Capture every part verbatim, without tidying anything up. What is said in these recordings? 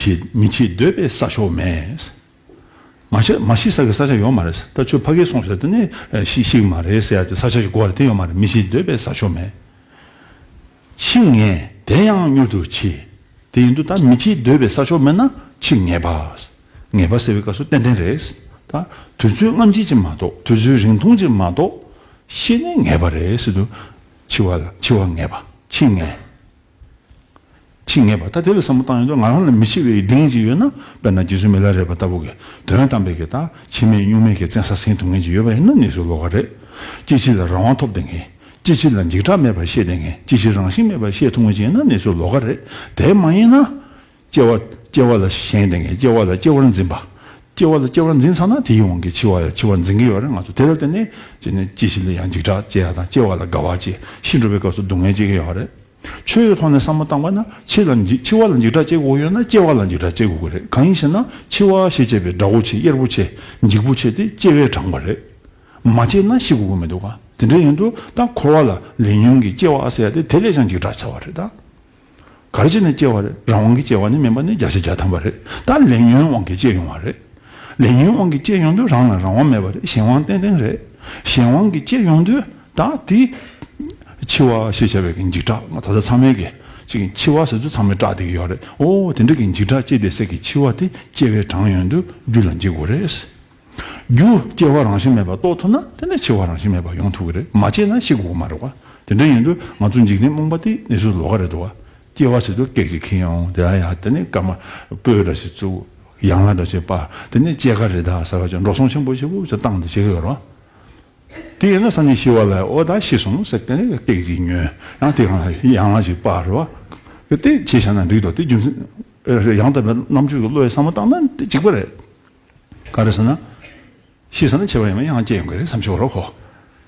ཕྱིར་མི་ཕྱིར་སྡོད་པའི་ས་ཕྱོགས་མེད། མ་ཤི་མ་ཤི་ས་གི་ས་ཆ་ཡོད་མ་རེད། ད་ཁྱོད་ཕ་གིར་སོང་ཟེར་དེ་ནས་ཤི་ཤི་གི་མ་རེད་ཟེར་ཡ་དེ་ས་ཆ་ཞིག་དགོས་རེད། དེ་ཡོད་མ་རེད། མི་ཕྱིར་སྡོད་པའི་ས་ཕྱོགས་མེད། འཆི་ངེས་དེ་ཡང་མྱུར་དུ་འཆི། དེ་ཡིན་དུས་ད་མི་ཕྱིར་སྡོད་པའི་ས་ཕྱོགས་མེད་ན་འཆི་ངེས་པ། ངེས་པ་ཟེར་བའི་སྐབས་སུ་ཏན་ཏན་རེད། ད་དུས་ཚོད་སྔ་ཕྱི་ཅིག་མ་གཏོགས། དུས་ཚོད་རིང་ཐུང་ཅིག་མ་གཏོགས་ཤི་ནི་ངེས་པ་རེད་ཟེར་དུས། འཆི་བ་ལ་འཆི་བ་ངེས་པ། འཆི་ངེས། འཆི་ངེས་པ། ད་དེ་ལ་བསམ་བློ་བཏང་ཡོང་དུས་ང་རང་ལ་མི་འཆི་བའི་གདེང་ཅིག་ཡོད་ན། དཔེར་ན་རྗེ་བཙུན་མི་ལ་རས་པ་ལྟ་བུ་གིས་དོན་དམ་པའི་གི་ད་འཆི་མེད་གཉུག་མའི་གི་བཙན་ས་ཟིན་ཐུབ་མཁན་ཅིག་ཡོད་པ་ཡིན་ན་གནས་ཚུལ་ལོགས་ཀ་རེད། སྐྱེ་འཆི་ལ་རང་དབང་ཐོབ་བསྡད་མཁན། སྐྱེ་འཆི་ལ་འཇིགས་སྐྲག་མེད་པར་ཤེས་བསྡད་མཁན། སྐྱེ་འཆི་རང་བཞིན་མེད་པར་ཤེས་ཐུབ་མཁན་ཅིག་ཡིན་ན་གནས་ཚུལ་ལོགས་ཀ་རེད། དེ་མ་ཡིན་ན། སྐྱེ་བ་སྐྱེ་བ་ལ་ཞེན་བསྡད་མཁན། སྐྱེ་བ་ལ་སྐྱེ་བར་འཛིན་པ། སྐྱེ་བ་ལ་སྐྱེ་བར་འཛིན་ཚར་ན་དེའི་དབང་གིས་འཆི་བ་ཡང་འཆི་བར་འཛིན་གྱི་ཡོད་རེད། ང་ཚོ་དེ་ལ་བརྟེན་ནས་སྐྱེ་ནས་སྐྱེ་འཆི་ལ་ཡང་འཇིགས་སྐྲག་སྐྱེ་ཡ་དང་། སྐྱེ་བ་ལ་དགའ་བ་སྐྱེ། ཤི་འགྲོ་བའི་སྐབས་སུ་སྡུག་བསྔལ་སྐྱེ་གི་ཡོད་རེད། ཆོས་ཀྱི་ཐོག་ནས་བསམ་བློ་བཏང་བ་ན་འཆི་ལ་འཇིགས་འཆི་བ་ལ་འཇིགས་སྐྲག་སྐྱེ་དགོས་ཡོད་ན་སྐྱེ་བ་ལ་འཇིགས་སྐྲག་སྐྱེ་དགོས་ཀྱི་རེད། གང་ཡིན་ཞེ་ན་འཆི་བ་ཞེས་བྱ་བའི་དགྲ་བོ་ཆེ་གཡེར་པོ་ཆེ་འཇིགས་པོ་ཆེ་དེ་སྐྱེ་བས་དྲངས་པ་རེད། མ་སྐྱེས་ན་ཤི་དགོས་ཀྱི་མི་འདུག་ག། དེ་འདྲ་ཡིན་དུས་ད་འཁོར་བ་ལ་ལས་ཉོན་གྱི་སྐྱེ་བ་ཟེར་ཡ་དེ་དེ་ལས་ཀྱང་འཇིགས་སྐྲག་ཆེ་བ་རེད་ད། ག་རེ་བྱས་ནས་སྐྱེ་བ་རེད། རང་དབང་གིས་སྐྱེ་བ་ནི་མིན་པ་ནི་བརྒྱ་ཆ་བརྒྱ་ཐམ་པ་རེད། ད་ལས་ཉོན་དབང་གིས་སྐྱེ་ཡོང་བ་རེད། ལས་ཉོན་དབང་གིས་སྐྱེ་ཡོང་དུས་རང་ལ་རང་དབང་མེད་པ་རེད། གཞན་དབང་ཏན་ཏན་རེད། གཞན་དབང་གིས་སྐྱེ་ཡོང་དུས་ད་དེ་འཆི་བ་ཞེས་བྱ་བའི་གི་འཇིགས་སྐྲག། ང་ད་ལྟ་ཚང་མས་གི་ཅིག་འཆི་བ་ཟེར་དུས་ཚང་མས་སྐྲག་བསྡད་ཀྱི་ཡོད་རེད། ཨོ་དེ་འདྲ་གི་འཇིགས་སྐྲག་སྐྱེ་བསྡད་སའི་གི་འཆི་བ་དེ་སྐྱེ་བས་དྲངས་ཡོང་དུས་རྒྱུ་ལ་འཇིགས་དགོས་རེད། རྒྱུ་སྐྱེ་བ་རང་བཞིན་མེད་པ་རྟོགས་ཐུབ་ན་དེ་ནས་འཆི་བ་རང་བཞིན་མེད་པ་ཡོང་ཐུབ་ཀྱི་རེད། མ་སྐྱེས་ན་ཤི་དགོས་ཀྱི་མ་རེད་བ། དེ་འདྲ་ཡིན་དུས་ང་ཚོ་འཇིག་རྟེན་རྨོངས་པ་དེ་གནས་ཚུལ་ལོགས་ཀ་རེད་འདུག་བ། སྐྱེ་བ་ཟེར་དུས་སྐད་ཅིག་ཁེངས་ཡོང་། དེ་ལ་ཡང་དེ་ནས་སྐར་མ་སྤོས་འདྲ་ཞིག་བཙུགས། ཡང་ལ་འདྲ་ཞིག་སྤར། དེ་ནས་སྐྱེ་ཀ་རེད་ད་ཟེར་བ་ཅིག་འགྲོ་སོང་ཆེན་པོ་ཞེ་པོ་ཅིག་བཏང་དེ་བྱེད་ཀྱི་ཡོད་རེད་བ། དེ་ཡིན་ན་སང་ཉིན་ཤི་བ་ལ་ཨོ་ད་ཤི་སོང་ཟེར་དེ་ནས་སྐད་ཅིག་ཉོན། ཡང་དེ་གང་ལ་ཡང་ལ་ཞིག་སྤར་རེད་བ། དེ་བྱས་བཞག་ན་འགྲིག་འདུག། དེ་རྒྱུ་མཚན་ཡང་དག་པའི་རྣམ་དཔྱོད་ཀྱི་བློ་ཡིས་བསམ་བློ་བཏང་ན་དེ་གཅིག་པ་རེད། ག་རེ་ཟེར་ན། ཤི་ས་ན་འཆི་བ་ཡིན་ན་ཡང་སྐྱེ་ཡོང་གི་རེད་བསམ་ཤོག་རོགས་གོ།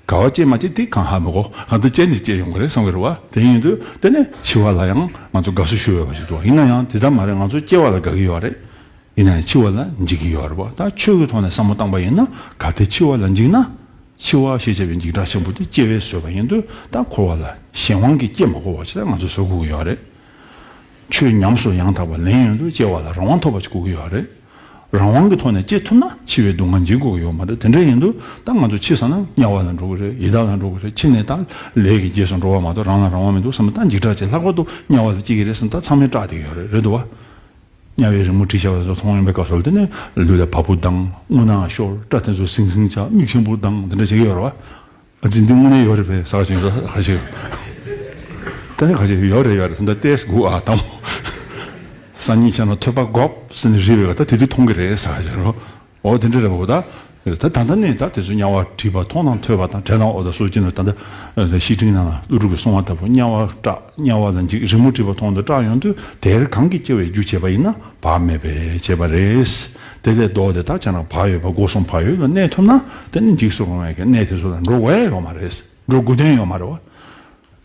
ག་བ་སྐྱེ་མ་སྐྱེ་དེ་གང་ཧ་མི་གོ། གང་ལྟར་སྐྱེ་ནི་སྐྱེ་ཡོང་གི་རེད་བསམ་གི་རེད་བ། དེ་ཡིན་དུས་དེ་ནས་འཆི་བ་ལ་ཡང་ང་ཚོ་དགའ་བསུ་ཞུ་འོས་པ་ཞིག་འདུག། ཡིན་ན་ཡང་དེ་ལྟར་མ་རེད། ང་ཚོ་སྐྱེ་བ་ལ་དགའ་གི་ཡོད་རེད། ཡིན་ན་ཡང་འཆི་བ་ལ་འཇིགས་ཀྱི་ཡོད་རེད་བ། ད་ཆོས་ཀྱི་ཐོག་ནས་བསམ་བློ་བཏང་པ་ཡིན་ན་གལ་ཏེ་འཆི་བ་ལ་འཇིགས་ན། འཆི་བ་ཞེས་བྱ་བའི་འཇིགས་སྐྲག་ཆེན་པོ་དེ་སྐྱེ་བས་བཟོས་པ་ཡིན་དུས་ད་འཁོར་བ་ལ་གཞན་དབང་གིས་སྐྱེ་མ་དགོས་པ་ཞིག་ད་ང་ཚོ་བཟོ་དགོས་ཀྱི་ཡོད་རེད། ཆོས་ཉམས་སུ་ཡང་དག་པ་ལེན་ཡོང་དུས་སྐྱེ་བ་ལ་རང་དབང་ཐོབ་པ་ཞིག་དགོས་ཀྱི་ཡོད་རེད། རང་དབང་གི་ཐོག་ནས་སྐྱེ་ཐུབ་ན་འཆི་བའི་སྡུག་བསྔལ་འཇིགས་དགོས་ཀྱི་ཡོད་མ་རེད། དེ་འདྲ་ཡིན་དུས་ད་ང་ཚོ་འཆི་སོང་ན་དམྱལ་བ་ལ་འགྲོ་གི་རེད། ཡི་དྭགས་ལ་འགྲོ་གི་རེད། འཆི་ནས་ད་ལས་ཀྱི་རྗེས་སུ་འགྲོ་བ་མ་གཏོགས་རང་ལ་རང་དབང་མི་འདུག་བསམ་ན་ད་འཇིགས་སྐྲག་ཆེ། ལྷག་པར་དུ་དམྱལ་བ་ལ་སྐྱེ་གི་རེད་བསམ་ད་ཚང་མས་སྐྲག་བསྡད་ཀྱི་ཡོད་རེད། རེད་འདུག་བ། དམྱལ་བའི་རི་མོ་བྲིས་བཞག་པ་ཚོ་མཐོང་ཡོང་པའི་སྐབས་སུ་དེ་ནས་ལུས་ལ་བ་སྤུ་ལྡང་། རྔུལ་ནག་ཤོར། སྐྲ་དེ་ཚོ་ཟིང་ཟིང་ཆགས། མིག་ཆེན་པོ་གདངས། དེ་འདྲ་བྱེད་ཀྱི་ཡོད་རེད་བ། ཨ་ཙི་འདི་དངོས་གནས་ཡོད་རེད་པས་ཟེར་བ་ཞིག་ཡོད་ཁ་ཤས། ད་ནི་ཁ་ཤས་ཡོད་རེད་ཡོད་རེད་ད་ལྟ་ལྟས་སྒུག་ཨ་དང་། སང་ཉིན་བྱས་ན་ཐོས་པ་དགོས་ཟེར་ནས་རེད་པས། ད་དེ་དུས་མཐོང་གི་རེད་ཟེར་བ་ཞིག་རོ། འོ་དེ་འདྲ་རེད་པོ་ད། ད་ད་ལྟ་ནས་ད་དེ་ཚོ་དམྱལ་བ་བྲིས་པ་མཐོང་དང་ཐོས་པ་དང་བྲལ་དང་། འོ་ད་སོ་སྐྱེ་ནི་ད་ལྟ་བཤེས་སྤྲིང་ནང་ལ་ཀླུ་སྒྲུབ་ཀྱིས་གསུངས་པ་ལྟ་བུ་དམྱལ་བ་སྐྲག། དམྱལ་བ་ལ་འཇིགས། རི་མོ་བྲིས་པ་མཐོང་དུས་སྐྲག་ཡོང་དུས་དེར་གང་གིས་སྐྱེ་བའི་རྒྱུ་བྱས་པ་ཡིན་ན་བག་མེད་པས་བྱས་པ་རེད། དེ་ལས་ལྡོག་སྟེ་ད་ཁྱེད་རང་བག་ཡོད་པ་སྒོ་གསུམ་བག་ཡོད་ལ་གནས་ཐུབ་ན་དེ་ནི་འཇིགས་སུ་རུང་བའི་གི་གནས་དེ་ཚོ་ལ་འགྲོ་དགོས་ཡ་ཡོད་མ་རེད། འགྲོ་དགོས་དོན་ཡོད་མ་རེད་བ།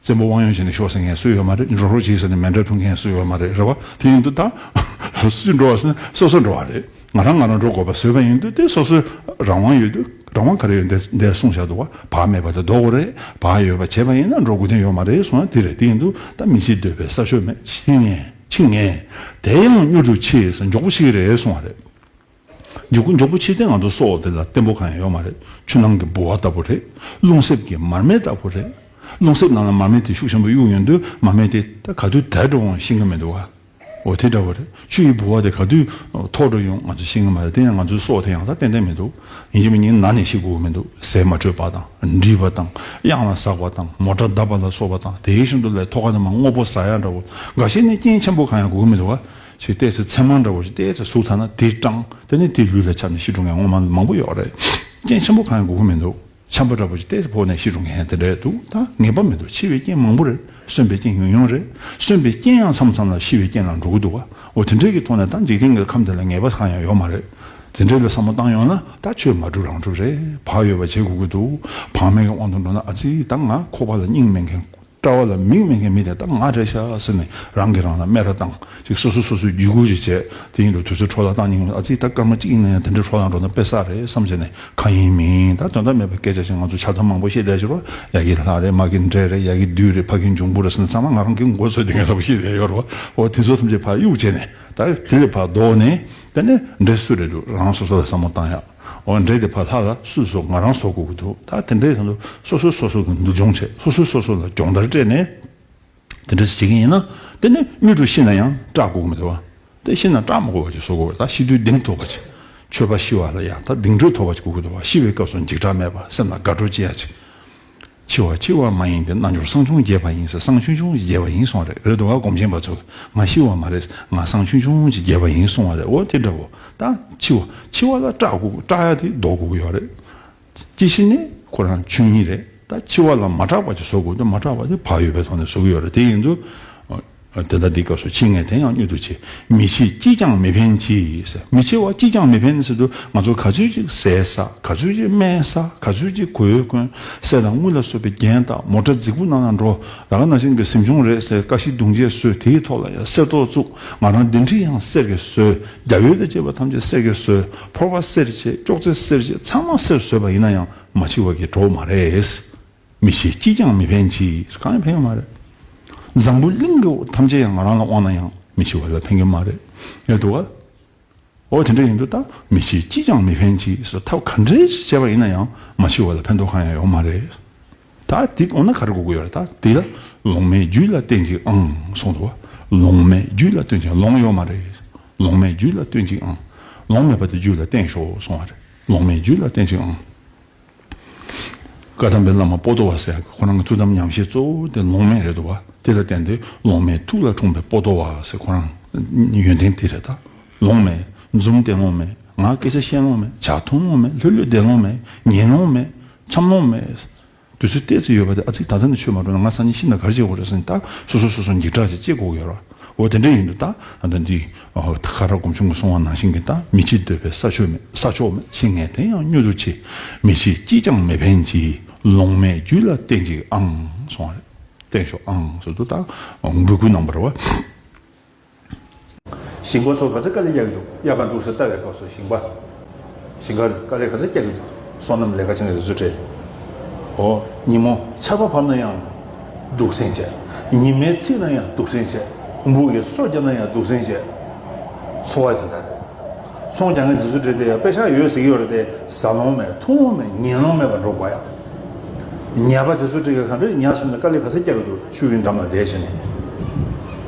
བཙན་པོ་དབང་ཡོད་བྱས་ནས་ཤོག་ཟེར་མཁན་སུ་ཡོད་མ་རེད། འགྲོ་རོགས་བྱེད་ཟེར་ནས་མེ་འདྲ་ཕུལ་མཁན་སུ་ཡོད་མ་རེད། རེད་བ། དེ་ཡིན་དུས་ད་སུས་འགྲོ་བ་ཟེར་ན་སོ་སོ་འགྲོ་བ་རེད། ང་རང་ང་རང་འགྲོ་དགོས་པ་བཟོས་པ་ཡིན་དུས་དེ་སོ་སོའི་རང་དབང་ཡོད་དུས། རང་དབང་ག་རེ་ཡོད་འདི་འདས་གསུངས་བཞག་འདུག་བ། བག་མེད་པ་དེ་ལྡོག་དགོས་རེད། བག་ཡོད་པ་བྱས་པ་ཡིན་ན་འགྲོ་དགོས་དོན་ཡོད་མ་རེད་གསུངས་ཡ་དེ་རེད། དེ་ཡིན་དུས་ད་མི་ཕྱིར་སྡོད་པའི་ས་ཕྱོགས་མེད། འཆི་ངེས་འཆི་ངེས་དེ་ཡང་མྱུར་དུ་འཆི་ཟེར་མགྱོགས་པོ་འཆི་གི་རེད་གསུངས་པ་རེད། མགྱོགས་པོ་མགྱོགས་པོ་འཆི་དེ་ང་ཚོ་སྲོག་དེ་ལ་བརྟན་པོ་གང་ཡང་ཡོད་མ་རེད། ཆུ་ནང་གི་ལྦུ་བ་ལྟ་བུ་རེད། རླུང་གསེབ་ཀྱི་མར་མེ་ལྟ་བུ་རེད། རླུང་གསེབ་ནང་ལ་མར་མེ་དེ་ཤུགས་ཆེན་པོ་གཡུག་ཡོང་དུས་མར་མེ་དེ་ད་ག་དུས་དལ་འགྲོ་འོང་ཤེས་ཀྱི་མི་འདུག་བ། འོ་དེ་འདྲ་བོ་རེད། ཆུ་ཡི་ལྦུ་བ་དེ་ག་དུས་མཐོ་འགྲོ་ཡོང་ང་ཚོ་ཤེས་ཀྱི་མ་རེད། དེ་ཡང་ང་ཚོའི་སྲོག་དེ་ཡང་ད་ཏན་ཏན་མི་འདུག། ཡིན་གཅིག་མིན་གཉིས་ན་ནས་ཤི་དགོས་ཀྱི་མི་འདུག། ཟས་མ་འཕྲོད་པ་དང་། འདྲིས་པ་དང་། གཡང་ལ་ཟགས་པ་དང་། མོ་ཊ་བརྡབས་པ་ལ་སོགས་པ་དང་། དེའི་ཤིན་ཏུ་ལས་ཐོག་ཁ་ནས་མར་དངོས་པོ་ཟ་ཡ་འདྲ་བོ། འགའ་ཤས་ནི་རྐྱེན་ཆེན་པོ་གང་ཡང་དགོས་ཀྱི་མི་འདུག་བ། ཅིག་ཏོག་ཙམ་ཚེར་མ་འདྲ་བོ་ཞིག་ཏོག་ཙམ་ཟུག་ཚར་ན་དེ་སྐྲངས། དེ་ནས་དེ་ལུས་ལ་ཁྱབ་ནས་ཤི་འགྲོ་མཁན་ངོ་མ་མང་པོ་ཡོད་རེད། རྐྱེན་ཆེན་པོ་གང་ཡང་དགོས་ཀྱི་མི་འདུག། ཆམ་པ་འདྲ་པོ་ཞིག་ཏོག་ཙམ་ཕོག་ནས་ཤི་འགྲོ་མཁན་དེ་འདྲ་འདུག། ད་ངེས་པ་མི་འདུག། འཆི་བའི་རྐྱེན་མང་པོ་རེད། གསོན་པའི་རྐྱེན་ཉུང་ཉུང་རེད། གསོན་པའི་རྐྱེན་ཡང་མཚམས་མཚམས་ལ་ཤི་བའི་རྐྱེན་ལ་འགྲོ་གི་འདུག་བ། འོ་དེ་འདྲའི་གི་ཐོག་ནས་ད་འཇིག་རྟེན་གྱི་ཁམས་དེ་ལ་ངེས་པ་གང་ཡང་ཡོད་མ་རེད། དེ་འདྲའི་ལ་བསམ་བློ་བཏང་ཡོང་ན་ད་ཆོས་མ་སྒྲུབ་རང་སྒྲུབ་རེད། བག་ཡོད་པ་བྱེད་དགོས་ཀྱི་འདུག། བག་མེད་ཀྱི་དབང་དུ་འགྲོ་ན་ཨ་ཙི་ད་ང་ཁོག་པ་ལ་སྙིང་མེད་མཁན། དཔྲལ་བ་ལ་མིག་མེད་མཁན་མི་དེ་ད་ང་རེད་ཤག་ཟེར་ནས་རང་གིས་རང་ལ་སྨད་ར་བཏང་། ཅིག་སོ་སོ་སོ་སོའི་རྒྱུད་སྐུལ་ཅིག་བྱས། དེ་ཡིན་དུས་དུས་ཚོད་འཕྲོ་བརླག་བཏང་སྙིང་། ཨ་ཙི་ད་སྐར་མ་གཅིག་ཡིན་ན་ཡང་དེ་འདྲའི་འཕྲོ་བརླག་འགྲོ་ན་དཔེ་བསགས་རེད་བསམ་བྱས་ནས་གང་ཡིན་མིན་ད་དོན་དག་མེད་པའི་སྐད་ཆ་ཞིག་ང་ཚོ་ཆ་ཚང་མང་པོ་བཤད་བསྡད་ཀྱི་རེད་བ། ཡ་གི་ལྷ་རེད། མ་གི་འདྲེ་རེད། ཡ་གི་བདུད་རེད། ཕ་གི་འབྱུང་པོ་རེད་ཟེར་ནས་ཚང་མ་ང་རང་གི་མགོ་ཚོས་དེ་འདྲ་ལྟ་བུ་བཤད་བསྡད་ཡོད་རེད་བ། འོ་དེ་ཚོ་ཐམས་ཅད་ཕར་གཡུག་བྱས་ནས། ད་དེ་ལས་ཕར་ལྡོག་ནས་དེ་ནས་འདྲེ་སུ་རེད་འདུག་རང་སོ་སོ་ལ་བསམ་བློ་བཏང་ཡག་འོ་འདྲེ་དེ་ཕར་ལྷ་ལ་སུ་བཟོ་ང་རང་བཟོ་དགོས་ཀྱི་འདུག་ད་དེ་འདྲའི་དོན་དུ་སོ་སོས་སོ་སོ་གི་འདུལ་སྦྱོང་བྱེད། སོ་སོས་སོ་སོ་ལ་སྦྱོང་བརྡར་སྤྲད་ནས། དེ་འདྲ་ཞིག་བྱེད་ཀྱི་ཡིན་ན། དེ་ནས་མྱུར་དུ་ཤི་ན་ཡང་སྐྲག་དགོས་ཀྱི་མི་འདུག་བ། དེ་ཤི་ན་སྐྲག་མ་དགོས་པ་ཅིག་བཟོ་དགོས་པ་རེད། ད་ཤི་དུས་གདེང་ཐོབ་པ་ཅིག་མཆོད་པ་ཤི་བ་ལ་ཡང་ད་གདེང་སྤྲོད་ཐོབ་པ་ཅིག་དགོས་ཀྱི་འདུག་བ། ཤི་བའི་སྐབས་སུ་འཇིགས་སྐྲག་མེད་པ། སེམས་ལ་དགའ་སྤྲོ་སྐྱེ་ཡ་ཅིག་འཆི་བ་འཆི་བ་མ་ཡིན་ཏེ། རྣལ་འབྱོར་བསང་ཆུང་རྒྱས་པ་ཡིན་ཟེར། བསང་ཆུང་ཆུང་ཞིག་རྒྱས་པ་ཡིན་གསུངས་རེད། རེད་འདུག་བ། སྒོམ་ཆེན་པ་ཚོས་ང་ཤི་བ་མ་རེད། ང་བསང་ཆུང་ཆུང་ཞིག་རྒྱས་པ་ཡིན་གསུངས་བ་རེད། འོ་དེ་འདྲ་བོ། ད་འཆི་བ་འཆི་བ་ལ་སྐྲག་དགོས། སྐྲག་ཡ་དེ་ལྡོག་དགོས་ཀྱི་ཡོད་རེད། སྐྱེ་ཤི་ནི་ཁོ་རང་ཆོས་ཉིད་རེད། ད་འཆི་བ་ལ་མ་སྐྲག་པ་ཅིག་བཟོ་དགོས་འདུག་མ་སྐྲག་པ་དེ་བག་ཡོད་པའི་ཐོག་ནས་བཟོ་གི་ཡོད་རེད། དེ་ཡིན་དུས། ཨ། དེ་ལྟར་འདི་སྐབས་སུ་འཆི་ངེས་དེ་ཡང་མྱུར་དུ་འཆི། མི་འཆི་ཅིས་ཀྱང་མི་ཕན་གྱི་ཟེར། མི་འཆི་བ་ཅིས་ཀྱང་མི་ཕན་ཟེར་དུས་ང་ཚོ་ག་ཚོད་ཅིག་ཟས་ཟ། ག་ཚོད་ཅིག་སྨན་ཟ། ག་ཚོད་ཅིག་གོས་གོན། གསེར་དང་དངུལ་ལ་སོགས་པའི་རྒྱན་བཏགས། མོ་ཊ་རྫིག་པོ་ནང་ན་འགྲོ། ད་ག་ནང་བཞིན་གྱི་གཟིམ་ཆུང་རེད་ཟེར། ཀ་ཤི་རྡུང་རྗེས་བཟོས། དེའི་ཐོག་ལ་ཡང་གསེར་ཏོག་བཙུགས། ང་རང་གདན་ཁྲི་ཡང་གསེར་གྱིས་བཟོས། རྒྱབ་ཡོལ་དང་བཅས་པ་ཐམས་ཅད་གསེར་གྱིས་བཟོས། ཕོར་པ་གསེར་བྱས། ཅོག་ཙེ་གསེར་བྱས། ཚང་མ་གསེར་བཟོས་པ་ཡིན་ན་ཡང་མ་འཆི་བ་གི་གྲོགས་མ་རེད། མི་འཆི་ཅིས་ཀྱང་མི་ཕན་གྱི། གང་ཡང་ཕན་གྱི་མ་རེད། འཛམ་བུ་གླིང་གི་འོ་ཐམས་ཅད་ཡང་ང་རང་ལ་དབང་ན་ཡང་མི་འཆི་བ་ལ་ཕན་གྱི་མ་རེད། ཡོད་འདུག་ག་འོ་དེ་འདྲ་ཡིན་དུས་ད་མི་འཆི་ཅིས་ཀྱང་མི་ཕན་གྱི་ཟེར། ཐབས་ག་འདྲས་ཤིག་བྱས་པ་ཡིན་ན་ཡང་མ་འཆི་བ་ལ་ཕན་ཐོགས་གང་ཡང་ཡོད་མ་རེད། ད་དེ་འོ་ན་ག་རེ་དགོས་ཀྱི་ཡོད་རེད། ད་དེ་ལ་ལོང་མེད་རྒྱུད་ལ་བརྟེན་ཅིག་ཨང་གསུངས་འདུག་བ། ལོང་མེད་རྒྱུད་ལ་བརྟེན་ཅིག་ལོང་ཡོད་མ་རེད། ལོང་མེད་རྒྱུད་ལ་བརྟེན་ཅིག་ཨང་། ལོང་མེད་པ་དེ་རྒྱུད་ལ་བརྟེན་ཤོག་གསུངས་པ་རེད། ལོང་མེད་རྒྱུད་ལ་བརྟེན་ཅིག་ཨང་། བཀའ་གདམས་པའི་བླ་མ་པོ་ཏོ་བ་ཟེར་ཡག་ཁོ་རང་གི་ཐུགས་དམ་ཉམས་བཞེས་གཙོ་བོ་དེ་ལོང་མེད་རེད་འདུག་བ། དེ་ལ་བརྟེན་ཏེ་ལོང་མེད་ཐུགས་ལ་འཁྲུངས་པའི་པོ་ཏོ་བ་ཟེར་ཁོ་རང་ཡོན་ཏན་དེ་རེད། ད་ལོང་མེད། འཛུམ་བསྟན་ལོང་མེད། ངག་སྐད་ཆ་བཤད་ལོང་མེད། ཇ་འཐུང་ལོང་མེད། ལྷོད་ལྷོད་བསྡད་ལོང་མེད། ཉན་ལོང་མེད། འཆམ་ལོང་མེད། དུས་ཚོད་ཏོག་ཙམ་ཡོད་པ་དེ། ཨ་ཙི། ད་ལྟ་ནས་ཆོས་མ་འགྲོ་ན་ང་སང་ཉིན་ཤི་ན་ག་རེ་བྱེད་དགོས་རེད་ཟེར་ནས། ད་སོ་སོ་སོ་སོ་འཇིགས་སྐྲག་ཅིག་སྐྱེ་དགོས་ཀྱི་ཡོད་རེད། འོ་དེ་འདྲ་ཡིན་དུས་ད་ད་ལྟ་འདི་ཁ་རག་སྒོམ་ཆུང་གིས་གསུངས་པ་ནང་བཞིན་གྱི། ད་མི་འཆི་འདོད་པས་ས་ཕྱོགས་མེད། ས་ཕྱོགས་མེད། འཆི་ངེས་དེ་ཡང་མྱུར་དུ་འཆི། མི་འཆི་ཅིས་ཀྱང་མི་ཕན་གྱི། ལོང་མེད་རྒྱུད་ལ་བརྟེན་ཅིག་ཨང་གསུངས་པ་རེད། བརྟེན་ཤོག་ཨང་ཟེར་དུས་ད་འབོད་སྐུལ་གནང་བ་རེད་བ། ཞིང་པ་ཚོ་ག་ཚོད་དཀའ་ལས་རྒྱག་གི་འདུག་དབྱར་ཁ་འདུག་ཟེར་ལྟ་བའི་སྐབས་སུ་ཞིང་པ། ཞིང་ཁར་དཀའ་ལས་ག་ཚོད་རྒྱག་གི་འདུག་སོ་ནམ་ལས་ཀ་བྱེད་མཁན་དེ་ཚོ་འདྲ། འོ། ཉིན་མོ་ཆར་པ་བབས་ན་ཡང་སྡུག་སྲན་བྱས། ཉི་མའི་ཚིག་ན་ཡང་སྡུག་སྲན་བྱས། འབུ་གིས་སོ་བརྒྱབ་ན་ཡང་སྡུག་སྲན་བྱས། འཚོ་བ་དེ་ལྟར། ཚོང་རྒྱག་མཁན་དེ་ཚོ་འདྲ་དེ་ཡང་དཔེ་ཆ་ཡོད་ཟེར་གྱི་ཡོད་རེད་དེ། ཟ་ལོང་མེད། འཐུང་ལོང་མེད། ཉལ་ལོང་མེད་པར་འགྲོ་དགོས་ཡ། ཉ་པ་དེ་ཚོ་འདྲ་གིས་ག་འདྲ་ཉལ་སོང་ན་དཀའ་ལས་ག་ཚོད་རྒྱག་གི་འདུག་ཆུ་བོའི་འགྲམ་ལ་བསྡད་བྱས་ནས།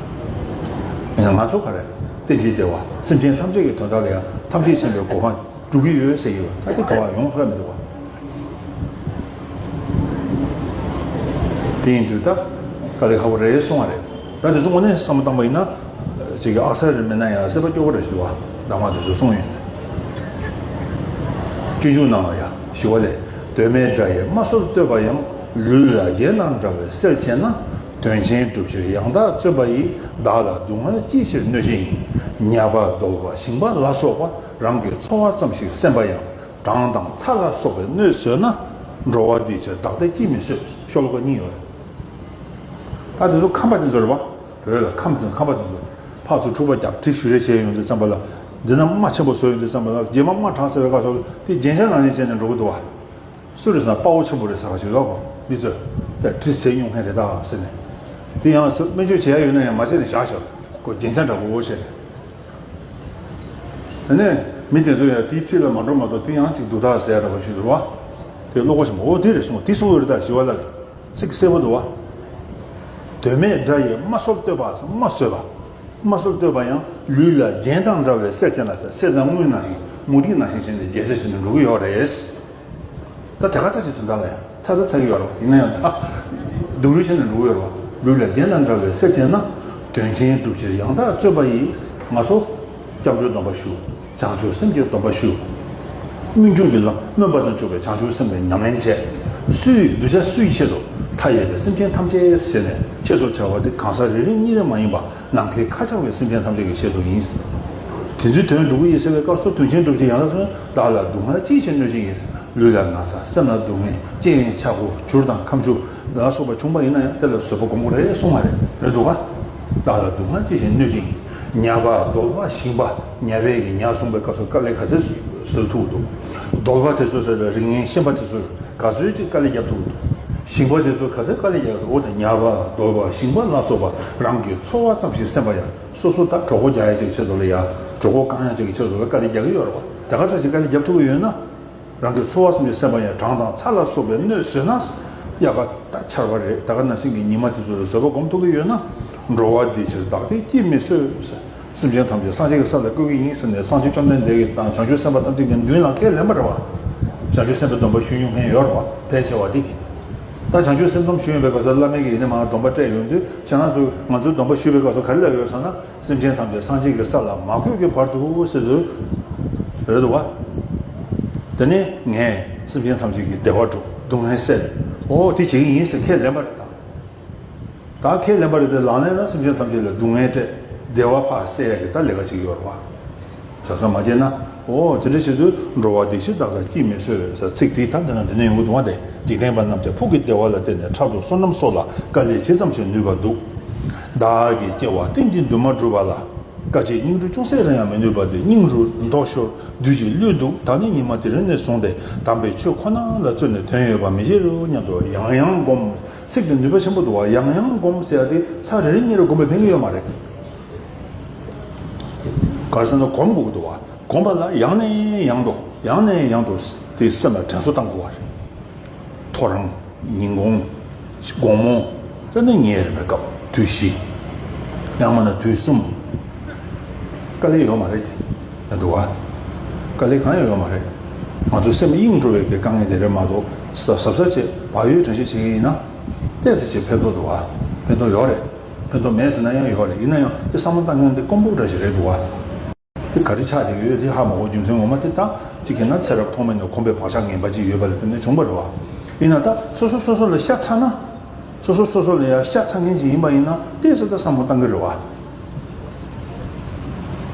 ཡང་ང་ཚོ་ག་རེ། རྟེན་ཅིང་འབྲེལ་བ། སེམས་ཅན་ཐམས་ཅད་ཀྱི་དོན་དག་ལ་ཡང་ཐམས་ཅད་མཁྱེན་པའི་གོ་འཕང་སྒྲུབ་ཀྱི་ཡོད་ཟེར་གྱི་ཡོད། ད་དེ་ག་བ་ཡོང་ཐུབ་ཡ་མི་འདུག་བ། དེ་ཡིན་དུས་ད་དཀའ་ལས་ཁག་པོ་རེད་གསུང་བ་རེད། ད་དེ་ཚོ་དངོས་གནས་བསམ་བློ་བཏང་པ་ཡིན་ན། ཅིག་གི་ཨ་གསར་རེ་མིན་ན་ཡང་སྲིད་པ་སྐྱོ་པོ་རེ་ཞིག་འདུག་བ། གདམས་ངག་དེ་ཚོ་གསུངས་ཡོད། སྤྱོད་འཇུག་ནང་ལ་ཡང་ཞི་བ་ལྷས། དོན་མེད་དགྲ་ཡིས་རྨ་སྲོལ་བཏོད་པ་ཡང་། ལུས་ལ་རྒྱན་དང་འདྲ་བའི་གསེར་བྱས་ན། དོན་ཆེན་སྒྲུབ་ཕྱིར་ཡང་དག་བརྩོན་པ་ཡིས། བདག་ལ་སྡུག་བསྔལ་ཅི་ཕྱིར་གནོད་བྱེད་ཡིན། ཉ་པ་གདོལ་པ་ཞིང་པ་ལ་སོགས་པ། རང་གི་འཚོ་བ་ཙམ་ཞིག་སེམས་པ་ཡང་། གྲང་དང་ཚ་ལ་སོགས་པའི་གནོད་བཟོད་ན། འགྲོ་བ་འདིའི་ཕྱིར་བདག་ལྟས་ཅིས་མི་བཟོད། ཤོ་ལོ་ཀ་གཉིས་ཡོད་རེད། ད་དེ་ཚོ་ཁམས་པ་དེ་ཚོ་རེད་པ། བོད་ལ་ཁམས་ཁམས་པ་དེ་ཚོ་ཕར་ཚུར་འཁྲུག་པ་རྒྱག་གྲི་གཞུ་རེས་བྱས་ཡོང་དུས་ཙམ་པ་ལ། འདི་ན་རྨ་ཆེན་པོ་བཟོས་ཡོང་དུས་ཙམ་པ་ལ། རྗེས་མ་རྨ་དྲག་ཟེར་བའི་སྐབས་སུ་དེ་རྒྱན་ཆ་ནང་བཞིན་བྱས་ནས་འགྲོ་གི་འདུག་བ། སུ་རེད་ཟེར་ན་དཔའ་བོ་ཆེན་པོ་རེད་ཟེར་བ་ཞིག་ལ་གོ། འདི་ཚོས་ད་གྲི་ཟས་མྱོང་མཁན་རེད་ད་ཟེར་ནས། དེ་ཡང་སྨན་བཅོས་བྱེད་ཡ་ཡོད་ན་ཡང་མ་བྱས་ནས་བཞག་ཤོག་གོ། རྒྱན་ཆ་འདྲ་པོ་བྱས་ནས། དེ་ནས་མི་དེ་ཚོ་ཡང་དེའི་འཁྲིས་ལ་མ་འགྲོ་མ་གཏོགས། དེ་ཡང་ཅིག་སྡུག་ཐག་ཟེར་ཡ་འདྲ་པོ་ཞིག་འདུག་བ། དེ་བློ་ཁོག་ཆེན་པོ། འོ་དེ་རེད་གསུངས། དེ་གསུངས་ཡོད་རེད་ད། ཞི་བ་ལྷ་གིས། ཚིག་གསལ་པོ་འདུག་བ། དོན་མེད་དགྲ་ཡིས་རྨ་སྲོལ་བཏོད་པ། རྨ་བཟོས་པ། རྨ་སྲོལ་བཏོད་པ་ཡང་། ལུས་ལ་རྒྱན་དང་འདྲ་བའི་གསེར་བྱས་ན་ཟེར། གསེར་དང་དངུལ་ནང་བཞིན་མུ་ཏིག་ནང་བཞིན་བྱས་ནས་རྒྱལ་སྲས་བྱས་ནས་འགྲོ་གི་ཡོད་རེད། ད་དེ་ག་ཚ་ཞིག་དོན་དག་ལ་ཡང་ཚ་ཚ་ཚ་གི་ཡོད་རེད། ཡིན་ན་ཡང་ད་སྡུག་རུས་བྱས་ནས་འགྲོ་གི་ཡོད་རེད། ལུས་ལ་རྒྱན་དང་འདྲ་བའི་གསེར་བྱས་ན། དོན་ཆེན་སྒྲུབ་ཕྱིར་ཡང་དག་བརྩོན་པ་ཡིས། ང་ཚོ་སྐྱབས་འགྲོའི་སྡོམ་པ་ཞུ། བྱང་ཆུབ་སེམས་ཀྱི་སྡོམ་པ་ཞུ། སྨོན་འཇུག་གི་ལམ། སྨོན་པ་དང་འཇུག་པའི་བྱང་ཆུབ་སེམས་ཀྱི་ཉམས་ལེན་བྱས། སུའི་གདུལ་བྱ་སུའི་ཆེད་དུ། མཐའ་ཡས་པའི་སེམས་ཅན་ཐམས་ཅད་ཟེར་ནས། ཆེད་དུ་བྱ་བ་འདི་གང་ཟག་རེ་རེ་གཉིས་རེ་མ་ཡིན་པ། ནམ་མཁའི་མཁའ་ཁྱབ་པའི་སེམས་ཅན་ཐམས་ཅད་ཀྱི་ཆེད་དུ་ཡིན། དེ་ཚོའི་དོན་སྒྲུབ་ཀྱི་ཡིན་ཟེར་བའི་སྐབས་སུ། དོན་ཆེན་སྒྲུབ་ཕྱིར་ཡང་དག་བརྩོན། བདག་ལ་སྡུག་བསྔལ་ཅི་ཕྱིར་གནོད་བྱེད་ཡིན། ལུས་ལ་ན་ཚ། སེམས་ལ་སྡུག་བསྔལ། རྐྱེན་ཆག་སྒོ། འགྱུར་དང་ཁམས་ཞུགས་ལ་སོགས་པ་བྱུང་བ་ཡིན་ན་ཡང་དེ་ལ་བཟོད་པ་སྒོམ་དགོས་རེད་གསུངས་པ་རེད། རེད་འདུག་ག་བདག་ལ་སྡུག་བསྔལ་ཅི་ཕྱིར་གནོད་བྱེད་ཡིན། ཉ་པ་གདོལ་པ་ཞིང་པ། ཉ་པའི་གི་ཉ་གསུངས་པའི་སྐབས་སུ་དཀའ་ལས་ག་ཚད་བཟོད་ཐུབ་འདུག་གདོལ་པ་དེ་ཚོ་ཟེར་བའི་རིགས་ངན་ཤན་པ་དེ་ཚོས་ག་ཚོད་ཅིག་དཀའ་ལས་རྒྱབ་ཐུབ་འདུག་ཞིང་པ་དེ་ཚོ་ག་ཚོད་དཀའ་ལས་རྒྱག་གི་འདུག་འོ་ན་ཉ་པ་རྡོལ་པ་ཞིང་པ་ལ་སོགས་པ་རང་གི་འཚོ་བ་ཙམ་ཞིག་སེམས་པ་ཡ། སོ་སོ་ད་གྲོད་ཁོག་རྒྱག་ཡ་ཅིག་ཆེད་དུ་ལ་ཡ། གྲོད་ཁོག་བསྐང་ཡ་ཅིག་གི་ཆེད་དུ་ལ་དཀའ་ལས་རྒྱག་གི་ཡོད་རེད་བ། དེ་ག་ཚོད་ཅིག་དཀའ་ལས་རྒྱབ་ཐུབ་ཀྱི་ཡོད་ན། རང་གི་འཚོ་བ་ཙམ་ཞིག་སེམས་པ་ཡ། གྲང་དང་ཚ་ལ་སོགས་པའི་གནོད་བཟོད་ན་ཡག་ག་ད་ཆར་པ་རེད། ད་ག་ནང་བཞིན་གྱི་ཉི་མ་དེ་ཚོ་ལ་བཟོད་པ་སྒོམ་ཐུབ་ཀྱི་ཡོད་ན། འགྲོ་བ་འདི་ཕྱིར་བདག་སྟེ་ཅིས་མི་གསོད། སེམས་ཅན་ཐམས་ཅད་སངས་རྒྱས་ཀྱི་ས་ལ་བཀོད་ཀྱི་ཡིན་ཟེར་ནས་སངས་རྒྱས་བཅོམ་ལྡན་འདས་ཀྱི་དང་བྱང་ཆུབ་སེམས་དཔའ་ཐམས་ཅད་ཀྱི་མདུན་ལ་ཁས་ལེན་པ་རེད་བ། བྱང་ཆུབ་སེམས་དཔའི་སྡོམ་པ་ཞུ་མྱོང་མཁན་ཡོད་རེད་བ། ཕལ་ཆེ་བ་འདི། ད་བྱང་ཆུབ་སེམས་སྡོམ་ཞུ་ཡོང་པའི་སྐབས་སུ་བླ་མས་ཀྱིས་ཡིན་ན་མ་སྡོམ་པ་སྤྲད་ཡོང་དུས། ཁྱེད་རང་ཚོས་ང་ཚོའི་སྡོམ་པ་ཞུ་བའི་སྐབས་སུ་ག་རེ་ལབ་ཡོད་ཟེར་ན། སེམས་ཅན་ཐམས་ཅད་སངས་རྒྱས་ཀྱི་ས་ལ་མ་འཁོད་ཀྱི་བར་དུ་ཟེར་དུས། རེད་འདུག་བ། དེ་ནས་ངས་སེམས་ཅན་ཐམས་ཅད་ཀྱི་བདེ་བ་སྒྲུབ། སྡུག་བསྔལ་སེལ། འོ་དེ་བྱེད་ཀྱི་ཡིན་ཟེར་ཁས་ལེན་པ་རེད་ད། ད་ཁས་ལེན་པ་རེད་དེ། ལག་ལེན་ལ་སེམས་ཅན་ཐམས་ཅད་ལ་སྡུག་བསྔལ་སྤྲད། བདེ་བ་ཕར་སེལ་ཡ་གི་ད་ལས་ཀ་བྱེད་ཀྱི་ཡོད་རེད་བ། བྱ་ས་མ་བྱས་ན། འོ་དེ་འདྲ་བྱེད་དུས། འགྲོ་བ་འདི་ཕྱིར་བདག་ལྟ་ཅིས་མི་གསོད་ཟེར་ཚིག་དེ་ད་འདི་ན་འདི་ནས་ཡོང་གི་འདུག་བ། དེ་འཇིག་རྟེན་པ་རྣམས་ཀྱང་ཕུགས་ཀྱི་བདེ་བ་ལ་བརྟེན་ནས་ཕྲག་དོག་བསོད་ནམས་སོགས་ལ་དཀའ་ལས་ཇི་ཙམ་ཞིག་ནུས་པ་འདུག་བདག་གི་སྐྱེ་བ་གཏན་གྱི་འདུན་མ་གྲུབ་པ་ལ། དཀའ་སྤྱད་སྙིང་རུས་ཅུང་ཟད་རེ་ཡང་མི་ནུས་པ་དེ། སྙིང་རུས་མདོག་ཤོར་བདུད་ཀྱིས་བསླུས་འདུག་བདག་ནི་ཉི་མ་དེ་རིང་ནས་བཟུང་སྟེ། དམ་པའི་ཆོས་ཁོ་ན་ལ་བརྩོན་ནས་དོན་ཡོད་པ་མི་བྱེད་རོ་སྙམ་དུ་ཡང་ཡང་བསྒོམ། ཚིག་དེ་ནུས་པ་ཆེན་པོ་འདུག་བ། ཡང་ཡང་བསྒོམ་ཟེར་ཡ་དེ་ཚར་རེ་རེ་གཉིས་རེ་བསྒོམས་པས་ཕན་གྱི་ཡོད་མ་རེད། ག་རེ་ཟེར་ན་བསྒོམ་དགོས་ཀྱི་འདུག་བ། བསྒོམ་པ་ལ་ཡང་ནས་ཡང་དུ། ཡང་ནས་ཡང་དུ་དེ་སེམས་ལ་དྲན་གསོ་བཏང་དགོས་བ་རེད། ཐོ་རངས། ཉིན་གུང་། དགོང་མོ། དེ་ནས་ཉལ་རན་པའི་སྐབས། དུས་བཞི། ཡང་མིན་ན་དུས་གསུམ། དཀའ་ལས་ཡོད་མ་རེད་དེ། ཡང་འདུག་བ། དཀའ་ལས་གང་ཡང་ཡོད་མ་རེད། ང་ཚོ་སེམས་གཡེང་འགྲོ་བའི་གི་དཀའ་ངལ་དེ་རེད་མ་གཏོགས། གཟབ་གཟབ་བྱས་བག་ཡོད་དྲན་ཤེས་བྱེད་ཀྱི་ཡིན་ན། ཏོག་ཙམ་ཅིག་ཕན་ཐོགས་འདུག་བ། ཕན་ཐོགས་ཡོད་རེད། ཕན་ཐོགས་མེད་ཟེར་ན་ཡང་ཡོད་རེད། ཡིན་ན་ཡང་དེ་བསམ་བློ་བཏང་མཁན་དེ་དཀོན་པོ་འདྲ་ཞིག་རེད་འདུག་བ། དེ་ག་རེ་ཆགས་བསྡད་ཡོད་དེ་ཧ་མ་གོ། རྒྱུ་མཚན་ངོ་མ་དེ་ད་གཅིག་བྱས་ན་ཚེ་རབས་ཐོག་མེད་ནས་ཁོམ་པའི་བག་ཆགས་ངན་པ་ཅིག་ཡོད་པ་ལ་བརྟེན་ནས་བྱུང་བ་རེད་བ། ཡིན་ན་ད་སོ་སོ་སོ་སོ་ལ་ཤ་ཚ་ན། སོ་སོ་སོ་སོ་ལ་ཡང་ཤ་ཚ་མཁན་ཅིག་ཡིན་པ་ཡིན་ན་ཏོག་ཙམ་ད་བསམ་བློ་བཏང་གི་རེད་བ།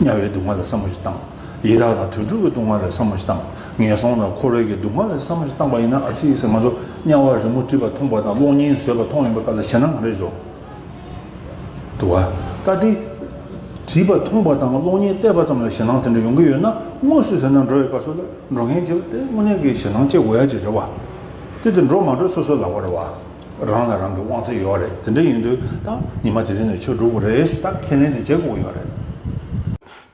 དམྱལ་བའི་སྡུག་བསྔལ་ལ་བསམ་བློ་ཞིག་བཏང་། ཡི་དྭགས་དང་དུད་འགྲོ་གི་སྡུག་བསྔལ་ལ་བསམ་བློ་ཞིག་བཏང་། ངན་སོང་དང་འཁོར་བའི་གི་སྡུག་བསྔལ་ལ་བསམ་བློ་ཞིག་བཏང་པ་ཡིན་ན། ཨ་ཙི་ཟེར། ང་ཚོ་དམྱལ་བ་རི་མོ་བྲིས་པ་མཐོང་པ་དང་གློག་བརྙན་བཟོས་པ་མཐོང་ཡོང་པའི་སྐབས་ལ་ཞེད་སྣང་ག་རེ་ཞིག་འདུག་བ། ད་དེ་བྲིས་པ་མཐོང་པ་དང་གློག་བརྙན་བལྟས་པ་ཙམ་ལ་ཞེད་སྣང་དེ་འདྲ་ཡོང་གི་ཡོད་ན། དངོས་སུ་དེ་ན་འགྲོ་བའི་སྐབས་སུ་ལ་འགྲོ་མཁན་ཅིག་ལ་དེ་དངོས་གནས་ཀྱི་ཞེད་སྣང་སྐྱེ་དགོས་ཡ་ཅིག་རེད་བ། དེ་དེ་འགྲོ་མ་འགྲོ་སོ་སོའི་ལག་པ་རེད་བ། རང་ལ་རང་གི་དབང་ཚད་ཡོད་རེད། དེ་འདྲ་ཡིན་དུས་ད་ཉི་མ་དེ་རིང་ནས་ཆོས་སྒྲུབ་དགོས་རེད་ཟེར་ད་ཁས་ལེན་དེ་བྱེད་དགོས་ཡོད་རེད།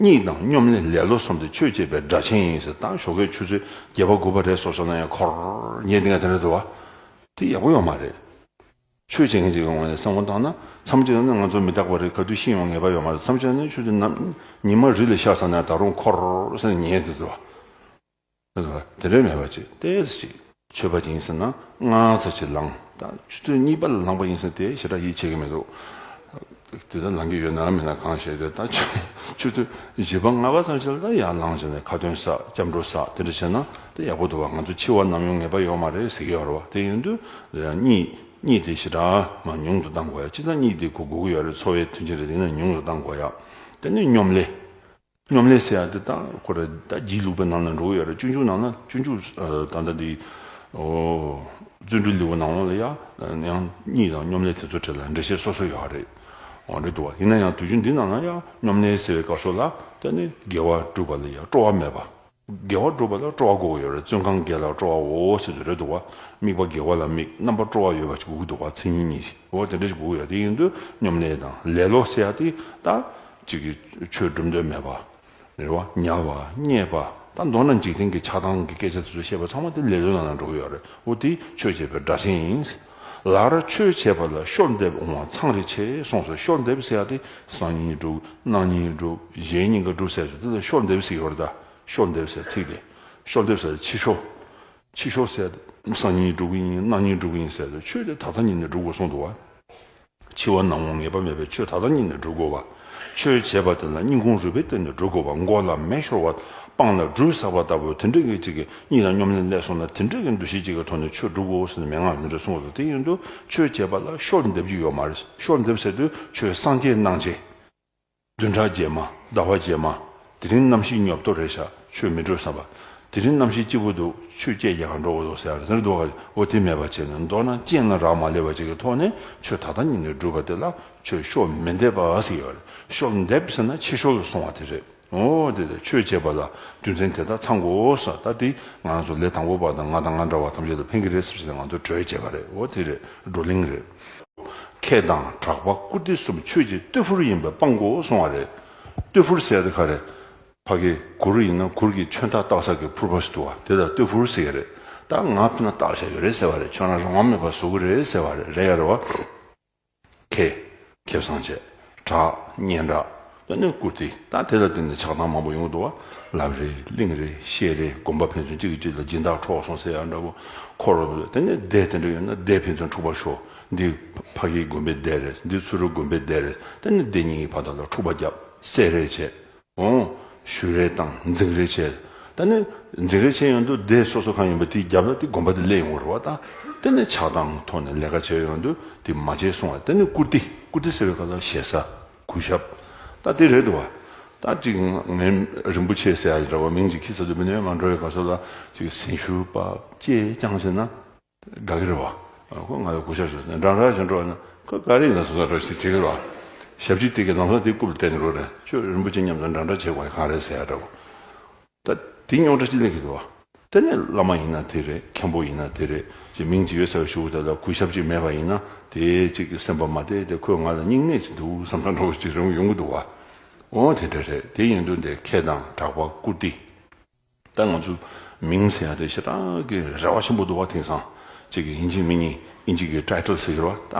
གཉིད་དང་སྙོམ་ལས་ལེ་ལོ་གསུམ་དེ་ཆོས་བྱེད་པའི་སྒྲ་ཆེན་ཡིན་ཟེར། ད་ཞོགས་ཀའི་ཆུ་ཚོད་བརྒྱད་པ་དགུ་པ་རེད་སོང་སོང་ན་ཡང་འཁོར་ཉལ་བསྡད་མཁན་དེ་འདྲ་འདུག་བ། དེ་ཡག་པོ་ཡོད་མ་རེད། ཆོས་བྱེད་མཁན་ཅིག་ཡོང་བ་ནས་བསམ་བློ་བཏང་ན། མཚམས་གཅིག་ནས་ང་ཚོ་མི་རྟག་པ་རེད། ག་དུས་ཤི་ཡོང་ངེས་པ་ཡོད་མ་རེད། མཚམས་གཅིག་ནས་ཆུ་དེ་ནམ་ཉི་མ་རི་ལ་ཤར་ས་ན་ད་རུང་འཁོར་ཟེར་ནས་ཉལ་འདུག་དོ། དེ་འདྲ་མེད་པ་ཅིག་ཏོག་ཙམ་ཅིག་ཆོས་པ་ཅིག་ཡིན་ཟེར་ན་སྔ་ཙམ་ཅིག་ལངས། ད་ཆུ་ཚོད་གཉིས་པ་ལ་ལངས་པ་ཡིན་ཟེར་ན་དེ་ཞེ་དྲག་ཡིད་ཆེས་ཀྱི་མི་འདུག་དེ་ལྟར་ལངས་ཀྱི་ཡོད་ན་མེད་ན་གང་ཤེས། དེ་ད་ཆུ་ཆུ་ཚོད་བཞི་པ་ལྔ་པ་ཙམ་ཞིག་ལ་ད་ཡར་ལངས་བྱས་ནས་ཁ་འདོན་ས། སྐྱབས་འགྲོ་ས། དེ་འདྲ་བྱས་ན་དེ་ཡག་པོ་འདུག་བ། ང་ཚོ་འཆི་བ་ནམ་ཡོང་ངེས་པ་ཡོད་མ་རེད་ཟེར་གྱི་ཡོད་རེད་བ། དེ་ཡིན་དུས་གཉིད་གཉིད་དེ་ཞེ་དྲག་མར་ཉུང་དུ་གཏང་དགོས་ཡ། སྤྱིར་བཏང་གཉིད་དེ་དགོས་དགོས་ཀྱི་ཡོད་རེད། འཚོ་བའི་མཐུན་རྐྱེན་རེད། དེ་ནས་ཉུང་དུ་གཏང་དགོས་ཡ། དེ་ནས་སྙོམ་ལས། སྙོམ་ལས་ཟེར་ཡ་དེ་ད་ཁོ་རེ་ད་སྒྱིད་ལུག་པའི་ནང་ལ་འགྲོ་གི་ཡོད་རེད། སྤྱོད་འཇུག་ནང་ན། སྤྱོད་འཇུག་ཨ་ད་ལྟ་འདི་ཨོ་བརྩོན་འགྲུས་ལེའུ་ནང་ལ་ཡ་ཡང་གཉིད་དང་སྙོམ་ལས་དེ་ཚོ་གྲས་ལ་འགྲེལ་བཤད་སོ་སོ་ཡོད་རེད། འོ་འདྲ་འདུག་བ། ཡིན་ན་ཡང་དུས་རྒྱུན་འདི་ནང་ལ་ཡ་སྙོམ་ལས་ཟེར་བའི་སྐབས་སུ་ལ་དེ་ནི་དགེ་བ་སྒྲུབ་པ་ལ་ཡ་སྤྲོ་བ་མེད་པ། དགེ་བ་སྒྲུབ་པ་ལ་སྤྲོ་བ་དགོས་ཀྱི་ཡོད་རེད། བཙོན་ཁང་བརྒྱད་ལ་སྤྲོ་བའོ་ཟེར་དུས་རེད་འདུག་བ། དམིགས་པ་དགེ་བ་ལ་དམིགས། རྣམ་པར་སྤྲོ་བ་ཡོད་པ་ཞིག་དགོས་ཀྱི་འདུག་བ། མཚན་ཉིད་གཉིས་ཤིག་འོ་དེ་འདྲ་ཞིག་དགོས་ཀྱི་ཡོད་རེད། དེ་ཡིན་དུས་སྙོམ་ལས་དང་ལེ་ལོ་ཟེར་ཡ་དེ་ད་ཅིག་གི་ཆོས་སྒྲུབ་འདོད་མེད་པ། རེད་བ། ཉལ་བ། བརྙས་པ། ད་མདོར་ན་འཇིག་རྟེན་གྱི་ཆགས་སྡང་གི་སྐད་ཆ་དེ་ཚོ་བཤད་པ་ཚང་མ་དེ་ལེ་ལོའི་ནང་ལ་འགྲོ་གི་ཡོད་རེད། འོ་དེ་ཆོས་བྱེད་པའི་སྒྲ་ཆེན་ཡིན། ལར་ཆོས་བྱེད་པ་ལ་བཤོལ་འདེབས་འོང་བ་མཚང་རེ་ཆེ་གསུངས་སོ། བཤོལ་འདེབས་ཟེར་ཡ་དེ་སང་ཉིན་སྒྲུབ། གནངས་ཉིན་སྒྲུབ། གཞེས་ཉིན་ག་སྒྲུབ་ཟེར་ཚོ་དེ་ལ་བཤོལ་འདེབས་ཟེར་གྱི་ཡོད་རེད་ད། བཤོལ་འདེབས་ཟེར་ཚིག་དེ། བཤོལ་འདེབས་ཟེར་ཕྱི་བཤོལ། ཕྱི་བཤོལ་ཟེར་སང་ཉིན་སྒྲུབ་ཀྱི་ཡིན། གནངས་ཉིན་སྒྲུབ་ཀྱི་ཡིན་ཟེར་ཚོ། ཆོས་དེ་ད་ལྟ་ཉིད་ནས་སྒྲུབ་དགོས་གསུངས་འདུག་བ། འཆི་བ་ནམ་འོང་ངེས་པ་མེད་པས་ཆོས་ད་ལྟ་ཉིད་ནས་སྒྲུབ་དགོས་པ། ཆོས་བྱེད་པ་དེ་ལ་སྙིང་ཁུང་རུས་པའི་གཏིང་ནས་སྒྲུབ་དགོས་པ། མགོ་ལ་མེ་ཤོར་བ་སྤང་ལ་སྦྲུལ་ཟགས་པ་ལྟ་བུ་དེ་འདྲ་གི་ཅིག་གི་གཉིད་དང་སྙོམ་ལས་སླེབས་སོང་ན་དེ་འདྲ་གི་འདུ་ཤེས་ཅིག་གི་ཐོག་ནས་ཆོས་སྒྲུབ་དགོས་ཟེར་ནས་མན་ངག་འདི་འདྲ་གསུངས་འདུག་དེ་ཡིན་དུས་ཆོས་བྱེད་པ་ལ་བཤོལ་འདེབས་རྒྱུ་ཡོད་མ་རེད། བཤོལ་འདེབས་ཟེར་དུས་ཆོས་སངས་རྒྱས་གནང་བྱས། བདུན་ཕྲག་རྗེས་མ། ཟླ་བ་རྗེས་མ། དེ་རིང་གནམ་གཤིས་ཉོབ་ཏོ་རེད་ཤག་ཆོས་མི་འགྲོ་བསམ་པ། དེ་རིང་གནམ་གཤིས་སྐྱིད་པོ་འདུག་ཆོས་སྐྱེལ་རྒྱག་ག་འགྲོ་དགོས་འདུག་ཟེར་ཡ་རེད། དེ་འདྲ་འདུག་ག་འོ་དེ་མེད་པ་བྱས་ནས་མདོར་ན་རྐྱེན་ལ་རག་མ་ལས་པ་ཅིག་གི་ཐོག་ནས་ཆོས་ད་ལྟ་ཉིད་ནས་སྒྲུབ་པ་དེ་ལ་ཆོས་བཤོལ་མི་འདེབས་པ་ཟེར་ཡོད་རེད། བཤོལ་འདེབས་ཟེར་ན་ཕྱི་བཤོལ་སོང་བ་དེ་རེད། འོ་དེ་དེ་ཆོས་བྱེད་པ་ལ་རྒྱུ་མཚན་དེ་དག་ཚང་དགོས་ས། ད་དེ་ང་ཚོ་ལས་དང་པོ་པ་དང་ང་དང་ང་འདྲ་བ་ཐམས་ཅད་ལ་ཕན་གྱི་རེད་ཟེར་བྱས་ང་ཚོ་གྲོས་བྱས་པ་རེད། འོ་དེ་རེད། བགྲོ་གླེང་རེད། ཁེ་དང་གྲགས་པ་བཀུར་སྟི་གསུམ་ཆོས་ཀྱི་རྟུལ་ཕུར་ཡིན་པས་སྤང་དགོས་གསུང་བ་རེད། རྟུལ་ཕུར་ཟེར་ཡ་དེ་ག་རེད། ཕ་གི་གུར་ཡིན་ན་གུར་གྱི་ཆོན་ཐག་བཏགས་ས་གི་ཕུར་པ་ཞིག་འདུག་བ། དེ་ལ་རྟུལ་ཕུར་ཟེར་གྱི་རེད། ད་ང་ཕི་ན་བཏགས་བཞག་ཡོད་རེད་ཟེར་བ་རེད། ཁྱོད་རང་རང་དབང་མེད་པར་བཟོ་གི་རེད་ཟེར་བ་རེད། རེད་ཡ་རེད་བ། ཁེ། ཁེ་བཟང་བྱས། གྲགས། སྙན་གྲགས། ད་ནི་བཀུར་སྟི། ད་དེ་ལ་བརྟེན་ནས་ཆགས་སྡང་མང་པོ་ཡོང་གི་འདུག་བ། ལབ་རེས་གླེང་རེས་བཤད་རེས་དགོན་པ་ཕན་ཚུན་གཅིག་གིས་གཅིག་ལ་སྦྱིན་བདག་འཕྲོག་སོང་ཟེར་ཡ་འདྲ་པོ། འཁོར་རོ་འདུག་དེ་ནས་སྡེ་དེ་འདྲ་ཡོད་ན་སྡེ་ཕན་ཚུན་འཁྲུག་པ་ཤོར། འདི་ཕ་གིའི་དགོན་པའི་སྡེ་རེད། འདི་ཚུ་རུ་དགོན་པའི་སྡེ་རེད། དེ་ནས་སྡེ་གཉིས་ཀྱི་བར་དག་ལ་འཁྲུག་པ་བརྒྱབ། བསད་རེས་བྱས། འོང་། ཞུ་རེས་དང་འཛིང་རེས་བྱས། ད་ནི་འཛིང་རེས་བྱས་ཡོང་དུས་སྡེ་སོ་སོ་གང་ཡིན་པ་དེའི་རྒྱབ་ལ་དེ་དགོན་པ་དེ་སླེབས་ཡོང་གི་རེད་བ། ད་དེ་ནི་ཆགས་སྡང་ཐོག་ནས་ལས་ཀ་བྱས་ཡོང་དུས་དེ་མ་བྱས་གསུང་བ། དེ་ནི་བཀུར་སྟི། བཀུར་སྟི་ཟེར་བའི་སྐབས་ལ་ཞེ་ས། གུས་ཞབས། ད་དེ་རེད་འདུག་བ། ད་ཅིག་ངས་རིན་པོ་ཆེ་ཟེར་ཡ་འདྲ་བ་མིང་ཅིག་ཁྱི་ཚ་དུ་མི་ནས་མ་འགྲོ་བའི་སྐབས་སུ་ལ་ཅིག་སེམས་ཤུགས་པ་ཅེས་ཀྱང་ཟེར་ན། དགའ་གི་རེད་བ། ཁོ་ང་ལ་གུས་ཞབས་ཞུ་ཟེར་ནས་འདྲ་འདྲ་བྱས་འགྲོ་བ་ན་ཁོ་ག་རེ་ཡིན་ན་བཟོ་ས་འདྲ་ཞིག་བྱེད་གི་རེད་བ། ཞབས་ཕྱི་དེ་གི་ལམ་སང་དེ་རྐུབ་ལ་བསྟན་ནས་རོགས་རེད། ཁྱོད་རིན་པོ་ཆེ་མཉམ་དུ་འདྲ་འདྲ་བྱེད་དགོས་གང་རེད་ཟེར་ཡ་འདྲ་བོ། ད་དེ་རྙོག་དྲ་ཅིག་སླེབས་ཀྱི་འདུག་བ། དེ་ནས་བླ་མ་ཡིན་ན་དེ་རེད། མཁན་པོ་ཡིན་ན་དེ་རེད། ཅིག་མིང་ཅིག་ཡོད་ས་བ་ཞུ་དེ་ལ་གུས་ཞབས་ཅིག་མེད་པ་ཡིན་ན་དེ་ཅིག་གི་སེམས་པ་མ་བདེ། དེ་ཁོས་ང་ལ་སྙིང་ནད་ཅིག་འདུག་བསམ་ཐག་འདྲ་བོ་ཅིག་རང་ཡོང་གི་འདུག་བ། འོ་དེ་འདྲ་རེད། དེ་ཡིན་དུས་འདི་ཁེ་དང་གྲགས་པ་བཀུར་སྟི། ད་ང་ཚོ་མིང་ཟེར་ཡ་དེ་ཞེ་དྲག་གི་རེ་བ་ཆེན་པོ་འདུག་བ། དེང་སང་ཅིག་གི་ཡིན་གཅིག་མིན་གཉིས་ཨིན་ཇི་གི་ཊའི་ཊལ་ཟེར་གི་རེད་བ། ད་